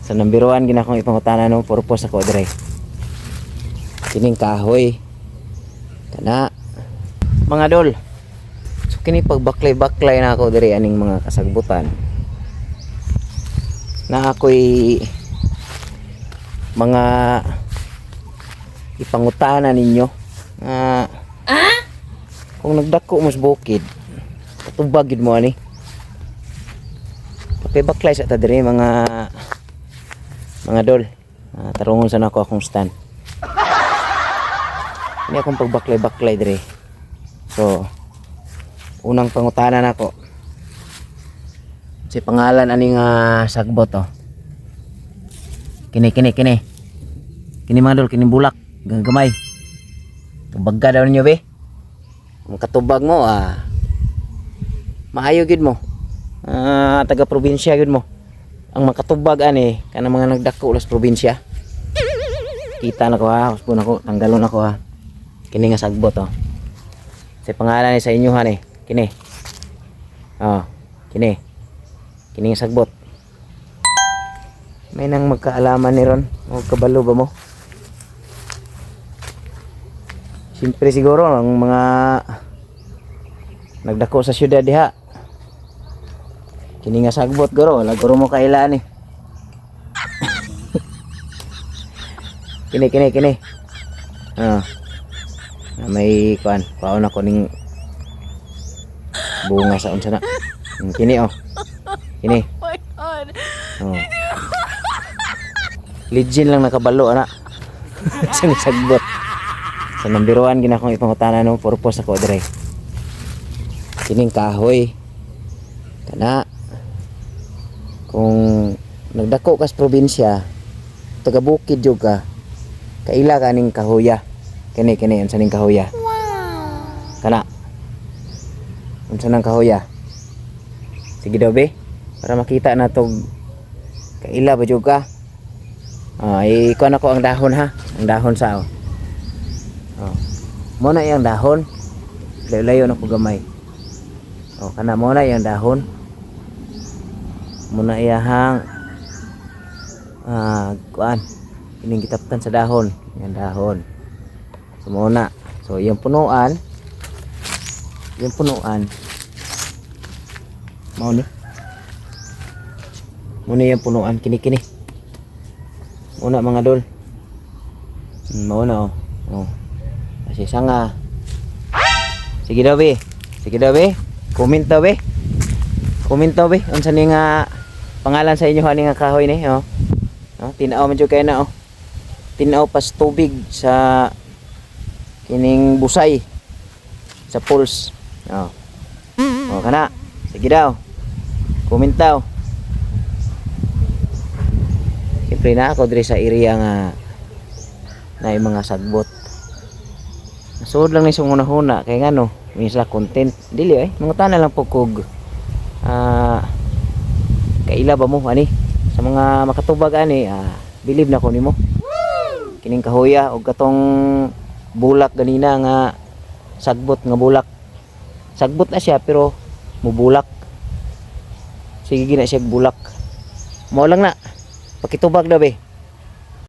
Sa number 1 gina akong ipangutana, no, purpose ako dire. Kining kahoy. Kana. Mga dol. So kini pagbaklay-baklay na ako dire aning mga kasagbutan. Na ako'y mga ipangutana ninyo nga kung nagdako mo sa bukid, katubag gid mo ani. Baklay-baklay sa ta dire, mga dol. Tarungon sa nako akong stand. Ini akong pagbaklay-baklay dire. So, unang pangutana nako. Si pangalan ani nga sagbot, oh. Kini, kini, kini. Kini, mga dol, kini bulak, gamay. Tubag ka daw ninyo be. Kung katubag mo, maayo gid mo. Taga probinsya gid mo. Ang makatubag ani kanang mga nagdako ulas probinsya. Kita na ko ha, usbon ako, tanggalon ako ha. Kini nga sagbot, oh. Sa pangalan ni sa inyo ha ni. Kini. Oh, kini. Kini nga sagbot. May nang magkaalaman ni ron. O kabalo ba mo? Siyempre siguro ang mga nagdako sa syudad diha. Kini nga sagbot guro, wala guro mo kailan eh. Kini, kini, kini. Ah. Na may kuan, paon ako ning bunga sa unsa na. Kini, oh. Kini. Oh my God. Oh. Legend lang nakabalo ana. Sa sagbot. Sa number 1 gina akong ipangutana, no, purpose ako dire. Kining kahoy. Kana. Kung nagdako ka sa probinsya, taga bukid jud ka, kaila ka ning kahoya. Kini, kini, unsa ning kahoya? Kana. Unsa nang kahoya? Sige daw be, para makita na to kaila ba jud ka. Ikuan ako ang dahon ha. Ang dahon sa, oh. Oh. Mo na iyang dahon. Layo-layo na ko gamay. Oh, kana mo na iyang dahon. Mo na iyahang kuan. Kining gitaptan sa dahon. Iyang dahon. So mo na. So iyang punuan. Iyang punuan. Mao ni. Mo na iyang punuan kini, kini. Una, mga dol. Mao na, oh. Oh. Kasi sanga. Sige daw be. Sige daw be. Comment daw be. Comment daw be. Unsa ni nga pangalan sa inyo ani nga kahoy ni, oh. Oh, tinaw man jud kay na, oh. Tinaw pas tubig sa kining busay sa pulse. Oh. Oh, kana. Sige daw. Comment daw. Siyempre na ako diri sa area nga na mga sagbot. Nasuod lang ni sa huna-huna kay ngano, may sila content. Dili eh, mangutana lang po kog kaila ba mo ani sa mga makatubag ani, believe na ko nimo. Kining kahoya og katong bulak ganina nga sagbot nga bulak. Sagbot na siya pero mubulak. Sige gina siya bulak. Mao lang na. Pakitubag daw be.